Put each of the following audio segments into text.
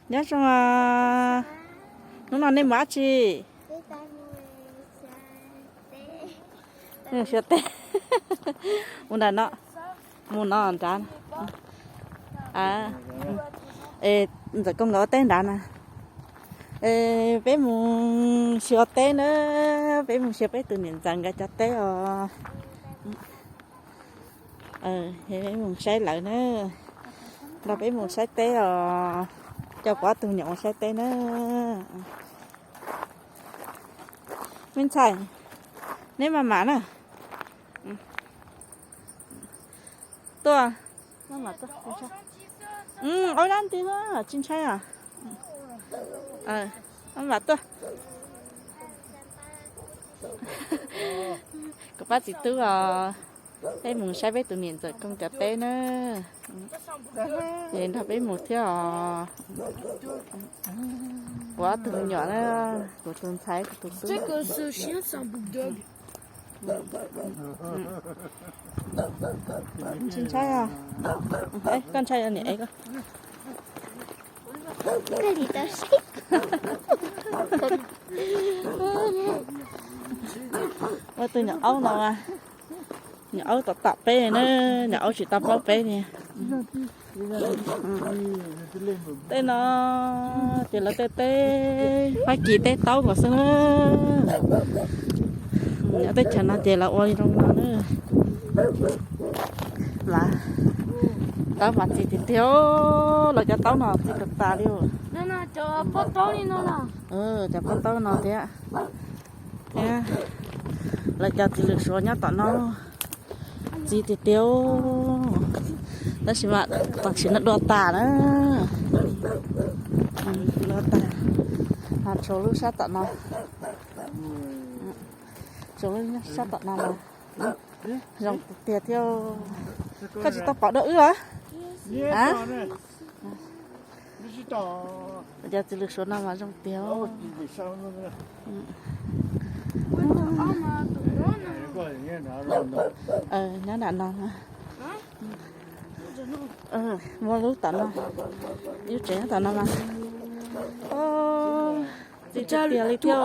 Nyob zoo, hnub no nej mus dab tsi? Mus xyuas teb. Mus nram no, mus no nrad. Ntxawm Koob nkawd ua teb nrad na. Peb mus xyuas teb na, peb mus xyuas peb tus niam ntxawm nkawd cov teb os. Peb mus saib lawv na, nrog peb mus saib teb os, coj peb ob tug nyuam mus saib teb na. Me ntxhais, neb maj mam na. Tuaj, maj mam tuaj. Aub dab ntij na, tsis ntshai os. Maj mam tuaj. Kuv pab txiv tub os, peb mus saib peb tus niam ntxawm Koob cov teb na. Es nrog peb mus thiab os. Kuv ob tug me nyuam na, kuv tus ntxhais kuv tus tub. Tsis ntshai os. Koj ntshai niam ev koj. Ua tus nyuam aub no, nyuam aub tom tom peb na, nyuam aub tsis tau paub peb li. Tej no ces lawv tej teb Fab Kis teb taub nkaus xwb na. Nyob teb chaws no ces lawv ua li zoo no na. Taub mas txi tiag tiag, lawv cov taub no txi tas tas li. Cov pob taub no thiab. Thiab lawv cov txiv lws suav nyob tom no txi tiag tiag, tab sis mas tam sim no dua tas na. Dua tas, ho tshuav lub sab tom no, tshuav lub sab tom no mas zoo tiag tiag thiab. Koj tsis tau pom dua wb los? Cov txiv lws suav no mas zoo tiag. Nyob nram no, muaj lub tom no, yus tsev nyob tom no mas txi tiag li thiab.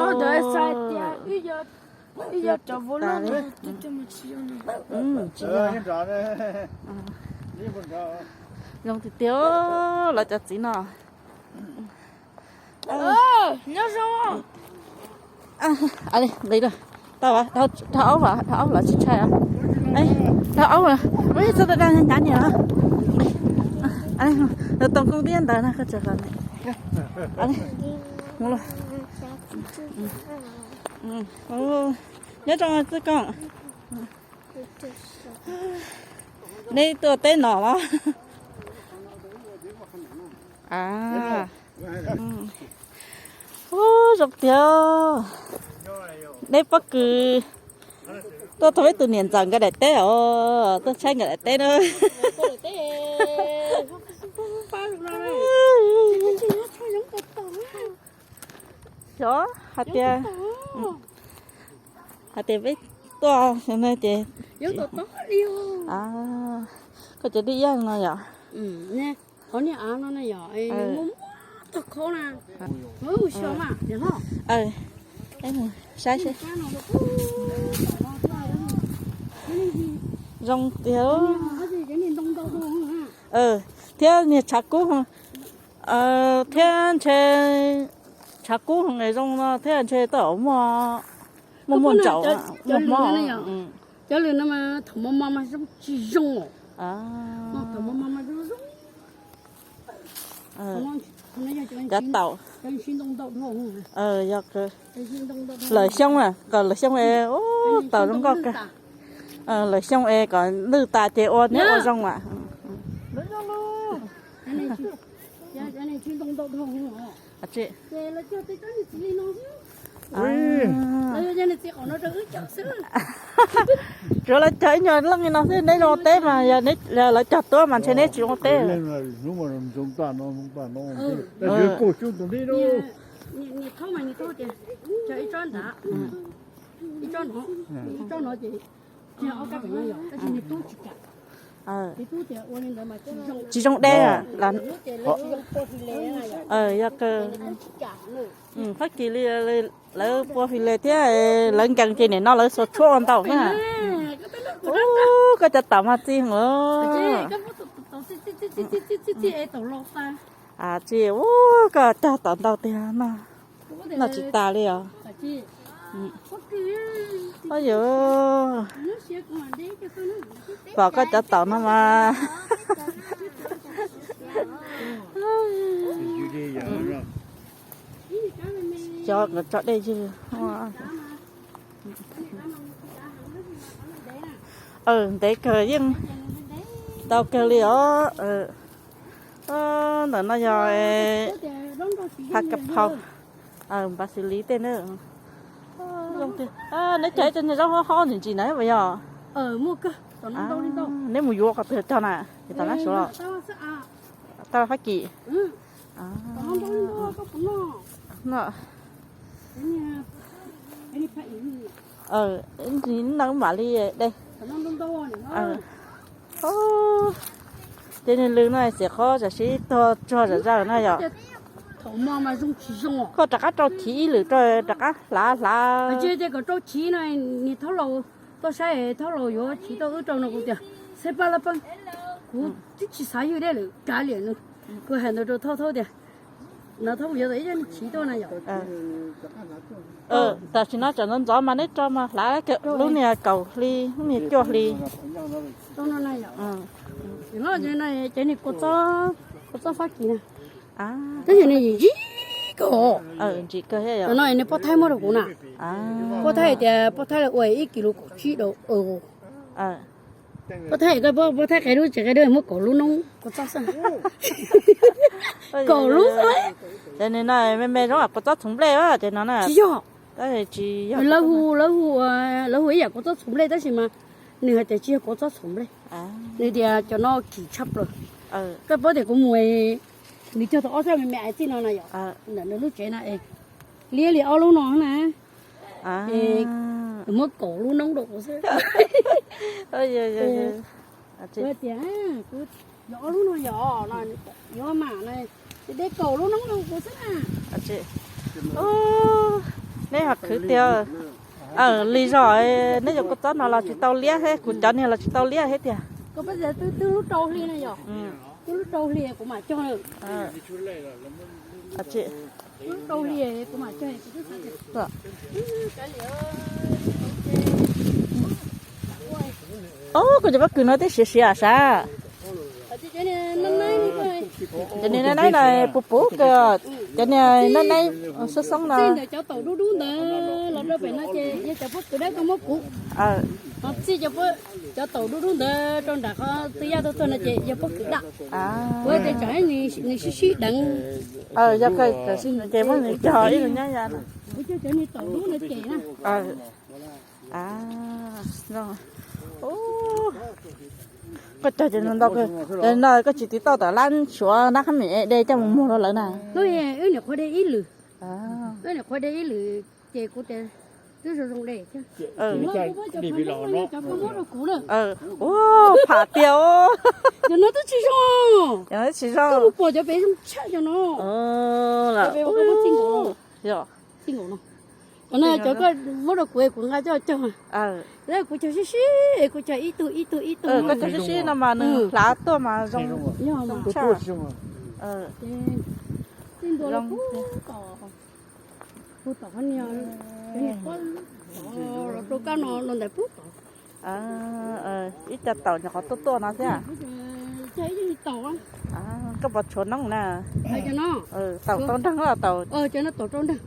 Zoo tiag tiag lawv cov txiv no. Nqis lawm, tau, dhau aub, dhau aub los tsis ntshai. Dhau aub, txhob da da ncav niam os. Toog koob tib ntawd na, koj tseem los. Nyob zoo txiv koob. Neb tuaj teb no los? Ub, zoo tiag. Neb pob kws tuaj thaum peb tus niam ntxawm nkawd daim teb os, tuaj tshaib nkawd daim teb na. Xyov hais tias, hais tias peb tuaj no ces, koj cov dib iab no yom. Qhov niag av no na yom, muaj muaj tog khaub na. Mus xyuas mas, saib seb. Zoo tiag. Thiab niag tshav kub, thiab ntshe tshav kub zoo no thiab ntshe tau muaj, muaj muaj ntsaum, muaj hmob. Cov lws no mas thaum mos mos mas zoo tsis zoo os. Thaum mos mos mas zoo zoo. Cov taum, yog lawv xyoob, kom lawv xyoob es ub taum zoo nkauj kawg. Lawv xyoob es kom lwj tas ces ua neb ua zoo mas. Tsuav lawv cog ib nyuag leej li no xwb, neb zoo teb mas, yog lawv cog tuab mas ntshe neb tsis ua teb. Tsis zoo dej. Yog kawg, Fab Kis li lawv pua fis les thiab, lawv nkees ces nim no lawv xuas tshuab ua ntau na. Ub, koj cov taum mas txi heev. Txi, ub, koj cog taum ntau tiag no, noj tsis tas li os. Yog, pom koj cov taum no mas. Cov nkawd tso dej ywg. Ntev kawg, yeej ntau kawg li os. Ntawm no yog pha ka phau, npav xws li tej na. Neb cog ib co niag zaub hob hob ntsim ntsim na puas yog? Neb mus yuav qhov twg cog na, ces tom nab suav los? Tau Fab Kis. No, no mam li de. Ces niag lw no xiam qhov tsam sib tuag tsuag zam zaws na yom. Koj rov qab rau chiv ib lwm rau rov qab hlav hlav. Tsis tias kom rau chiv no, niag thaub laus, koj saib thaub laus yuav chiv tuaj wb rau no kuv tias, xeb pab lab pab, kuv twb tsis xav ywg dej lawm kav liam nws. Kuv hais ntawd rau thaub thaub tias, no thaub mus yuav tau ib co niag chiv tuaj na yom. Tam sim no tsam ntxov ntxov mas neb rau mas hlav lub niag kaum hli lub niag cuaj hli. Cov niag kua txob Fab Kis na, tab sis nws ntsim kawg. Ntsim kawg thiab yom. No nws poj thaib muab rau kuv na. Poj thaib hais tias poj thaib ua ib kis lus kaum tsib daus. Poj thaib, poj thaib qia dub tsis qia dub muab kaum lub noob kua txob xwb. Kaum lub xwb. Ces nws no me me zoo kua txob txhoov nplej ces no na. Tsis yog. Lawv hu, lawv hu, lawv hu ib yam kua txob txhoov nplej tab sis mas nws hais tias tsis yog kua txob txhoov nplej. Nws tias cov no kim tshaj plaws. Koj paub tias kuv mus, nws cog tau ob txoj me me aiv txij no na yom. Ntawm nws lub tsev na es liab li ob lub no na. Es muab kaum lub noob rau kuv xwb. Kuv tias, kuv yuav ob lub no yom, yuav mas, de kaum lub noob rau kuv xwb na. Neb ho khwv tiag. Lis zog, neb yuav kua txob no los tsis tau liab thiab, kuv cov niag los tsis tau liab thiab tiag. Koj paub tias twb, twb lub rau hli na yom, twb lub rau hli kuv mam cog. Twb lub rau hli kuv mam cog. Ob, koj cov pob kws no twb siav siav sav. Cov niag naib no puv puv kawg, cov niag naib naib xoob xoob no. Txij ntawm cov taum dub dub ntawd los rau pem no ces yog cov pob kws dawb koj muab kuv. Ho txij cov taum dub dub ntawd rau nram qhov twg yaj tuag tuag no ces yog pob kws daj. Kuv tias tsam nws sib sib deev. Yog kawg, ces muab nws cog ib lub nyob ya. Kuv cog cov niag taum dub no ces na. Koj cog ces ntau kawg, ces no koj tsis tiv tauj tom lab suav nab qhab mem de coj mus muag rau lawv na. Wb nyuam qhuav de ib lwm, wb nyuam qhuav de ib lwm ces kuv tias twb zoo zoo de thiab. Cov koj muab rau kuv na. Ua pham tiag. Cov no twb tsis zoo. Tsis zoo. Koj mus pom cov pem zoo tshaj cov no. Cov pem ua koj muab txij nkaus no. Txij nkaus no. Qhov no cov koj muab rau kuv es kuv nqa coj cog. Kuv cog sib sib, kuv cog ib tug ib tug ib tug. Koj cog sib sib no mas nws hlav tuaj mas zoo. Yog mas. Txij ntua los puag tom, puag tom qhov niag, cov niag pob los rau kab no los ntawm puag tom. Ib co taum nyuam qhuav tuaj tuaj no thiab. Cog ib co taum. Koj puas tshuav noob na? Taum rau nreeg los taum. Cov no taum rau nreeg.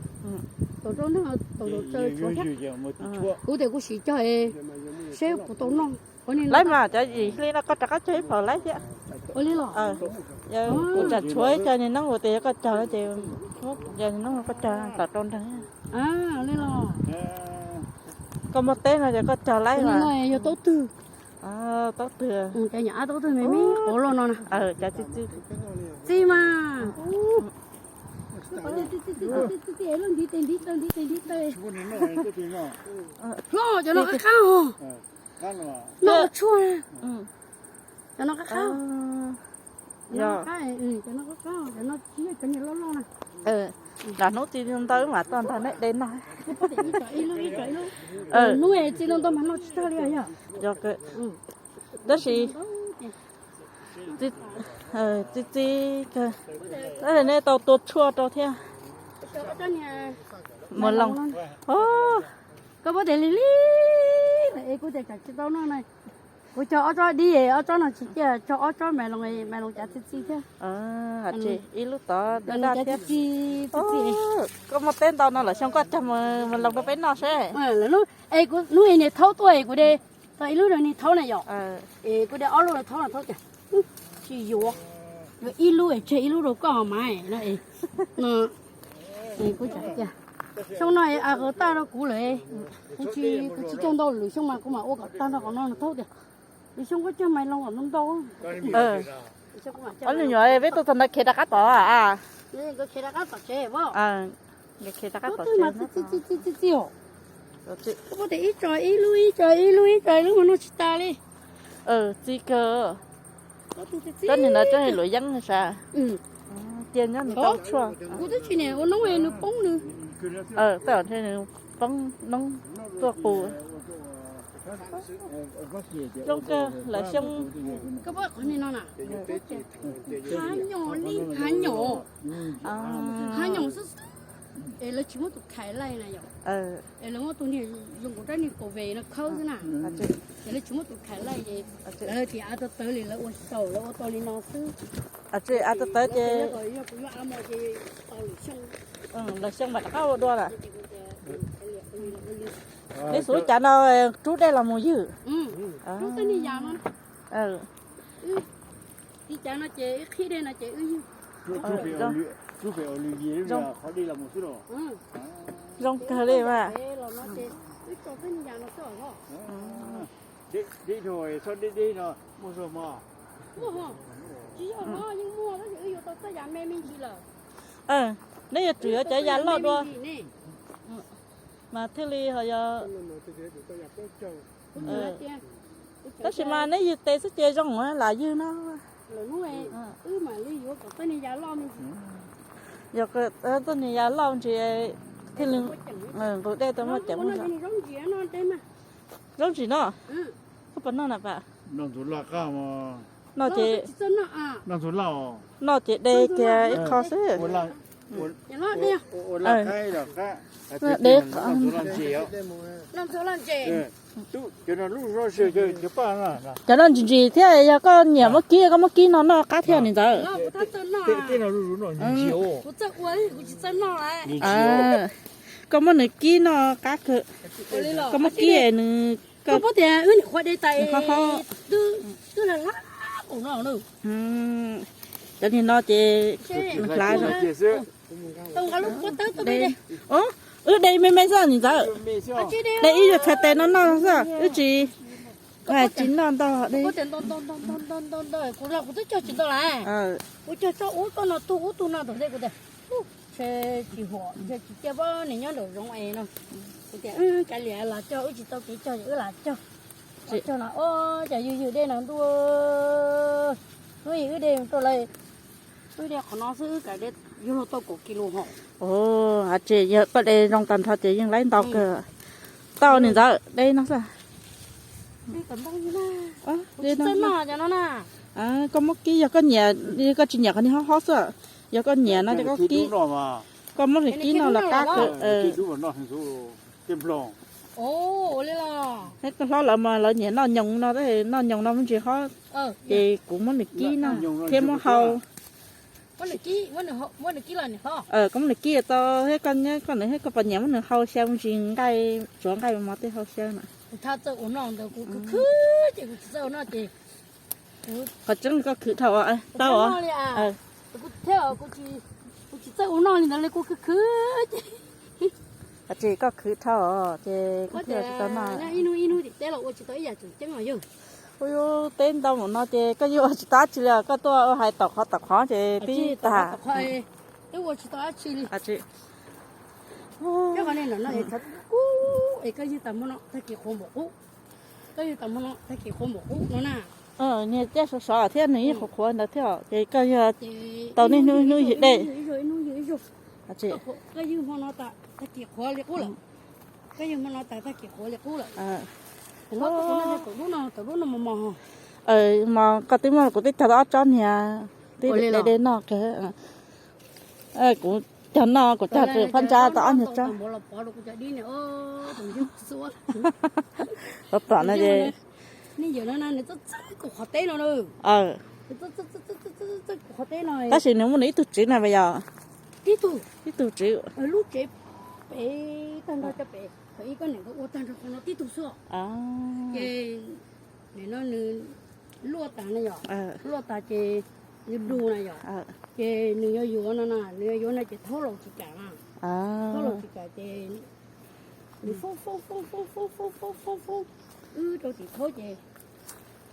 Taum rau nreeg, taum tsawv tshuav thiab. Kuv tias kuv sim cog seb puas tau noj. Laib mas cov yim hli no koj rov qab cog ib phaum laib thiab. Kuv tsam tshuav ib co niag noob ua tias yog koj cog ces, yog niag noob koj cog taum rau nreeg. Koj muaj teb no ces koj cog laib mas. Yog taub twg? Taub twg? Cov nyuam ab taub twg me me ua loj no na. Cov txi txi. Txi mas. Hlob, cov no qab qab os. Noj ua tshuaj. Cov no qab qab. Yog. Cov no qab qab, cov no tsis yog cov niag loj loj na. Nram hnub tsis ntau wb mam tuaj nrog nej de noj. Hnub tsis ntau ntau mas noj tsis tag li yog. Yog, tab sis txi txiv kawg, nej tau tua tshuaj rau thiab. Mus loo. Koj puab tias li li es kuv tias tsam tsis tau noj na. Kuv cog ob tsob dib, ob tsob no tsis ciaj, cog ob tsob mais loos, mais loos cav txi txi thiab. Ib lub tod daj daj thiab. Koj muaj teb ntau no lawm xyoo koj cog mus loos rau peb noj seb. Lawv hnub es niag thaub tuaj es kuv de tau ib lub rau niag thaub na yom. Es kuv de ob lub rau thaub no, thaub tias tsis yuav, yuav ib lub es tseg ib lub rau koj mas no. Kuv tias xyoo no a qhov tag rau kuv lawm, kuv tsis, kuv tsis cog ntau, lwm xyoo mas kuv mam ua kom tag nrho qhov no no. Thaub tias lwm xyoo koj cog mais loos kom ntau ntau. Ob nyuam nyuam peb tuaj txog ntawd khiav rov qab tom. Khiav rov qab tom tsev. Khiav rov qab tom tsev mas txi txi txi txi txi os. Koj puas tias ib tso ib lub, ib tso ib lub, ib tso ib lub mas noj tsis tas li. Txi kawg. Koj nim no tsob hais luam yeeb sav. Cia nyob nws tau tshuaj. Kuv twb tsis niam ua noob nws poob nws. Tej zaum nws poob noob tuaj qus. Zoo kawg lawv xyoo. Koj puas qhov niag no na? Hav nyom li hav nyom. Hav nyom xwb xwb. Es lawv tsis muab tus khais laij na yom. Es lawv muab tus niag zoo nkaus rab niag kaum ve no khawb xwb na. Es lawv tsis muab tus khais laij ces lawv tias av tawv tawv li lawv ua xyaum, lawv ua tau li no xwb. Av tawv tawv ces yog kuv yuav av mos ces tau lwm xyoo. Lwm xyoo mam rov qab ua dua lawm. Li xub cav no rub dej los mus ywg. Rub tej niag yas no. Li cav no ces wb qhib dej no ces wb ywg. Zoo kawg li mas. Tsis yog no yeej muaj tab sis wb yuav tau txoj yas me me ntsis lawm. Neb yuav tsum yuav cov yas loj dua mas thiaj li ho yog. Tab sis mas neb ywg tes xwb ces zoo lam ywg no. Yog txoj niag yas loj ntsis thiaj li nqus dej tau muaj ceem. Zaub ntsim no, koj puas noj na pas? Noj ces, noj ces de kiag ib qho xwb. De, cov no ntsim ntsim thiab yog koj nyiam muab kib koj muab kib no noj qab thiab niam ntxawm. Koj muab nws kib noj qab kawg. Koj muab kib nws, koj puas tias wb nim qhuav de tais, twb lag lag qus no. Cov niag no ces nws hlav. Wb de me me xwb niam ntxawm. De ib zaug txhais tes no noj xwb, wb tsis, tsis noj ntau. Kuv twb cog tsis ntau lawm. Kuv cog tsob ub koj no tug ub tug no ntag xwb kuv tias, ntshe tsis huam, ntshe tsis ciaj, pab niag nyob nraum zoov es no. Kuv tias kav liam los cog, wb tsis tau kev cog ces wb lam cog. Los cog los ua cas ywg ywg dej no ntuj. Hnub ib wb de rau lawv, wb de qhov no xwb wb kav de yuav luag tau kaum kis lus hos. Ua, tsis yog koj de zoo tag nrho ces yeej laib ntau kawg. Tau niam ntxawm de no xwb. Koj muab kib yog koj nyiam, koj tsis nyiam qhov niag hob hob xwb. Yog koj nyiam no ces koj kib, koj muab nws kib no los qab kawg. Thiab koj hlob lawv mas lawv nyiam noj nyoos no, noj nyoos no me ntsis hob, ces kuv muab nws kib no thiab muab hau. Koj muab nws kib tau thiab koj nyob koj nws thiab koj puas nyiam muab nws hau xyaw me ntsis nqaij, tsuav nqaij mos tej hau xyaw na. Qhov tseeb koj khwv dhau tau os. Kuv tsis txawj ua noj li ntawd li, kuv khwv khwv ces. Koj khwv dhau os ces kuv thiaj ua tsis tau noj. Ib hnub ib hnub tim teb los ua tsis tau ib yam tseem ceeb os yog. Ua teb ntau mus no ces koj yeej ua tsis tau dab tsi li, koj tuaj ua hais tom qhov tom qhov ces tib tag. Twb ua tsis tau dab tsi li. Koj ywg tas mo no tag kis qhuav npaum qub, koj ywg tas mo no tag kis qhuav npaum qub no na. Niag caj sov sov thiab nws yeej qhuav qhuav ntawd thiab ces koj yog tau niaj hnub hnub ywg dej. Mos koj twb muaj kuv twb tag ob tsob niag twb de de noj kawg. Kuv cog noj kuv cog phab ntsa tau ob niag tsob. Tom tom no ces tab sis nws muaj nws ib tug tswv na yog ib tug tswv. Luaj tas na yom, luaj tas ces nws du na yom, ces nws yuav yuav no na, nws yuav yuav no ces thaub laus tsis kam na, thaub laus tsis kam ces nws foob foob foob foob foob foob foob foob foob wb rau tim thaub ces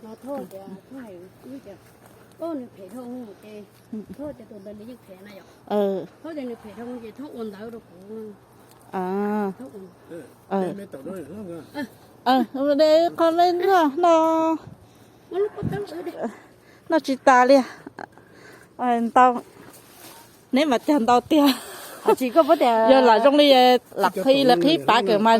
no thaub tias, thaub hais wb tias, o nws phem dhau ces thaub tias tus ntawd nws yeej phem na yom, thaub tias nws phem dhau ces thaub ua ntawv rau kuv. De qho me no, noj tsis tas li. Ntau, neb mas cog ntau tiag. Yog lam zoo li lam qhi lawv qhib pav kawg mas.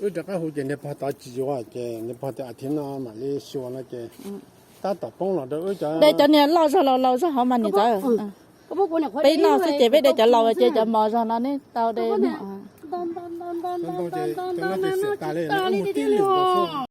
Wb rov qab hu ces niag pog tod tsis yuav ces niag pog tias a thiv no mam li xyuas no ces tab tom poob los rau wb cov. De cov niag loj zog laus laus zog hov mas niam ntxawm. Peb noj xwb ces peb de cov laus ces cov mos zog no neb tau de. Ntau ces cov no ces xiam tas li, wb mus tib lwm xwb.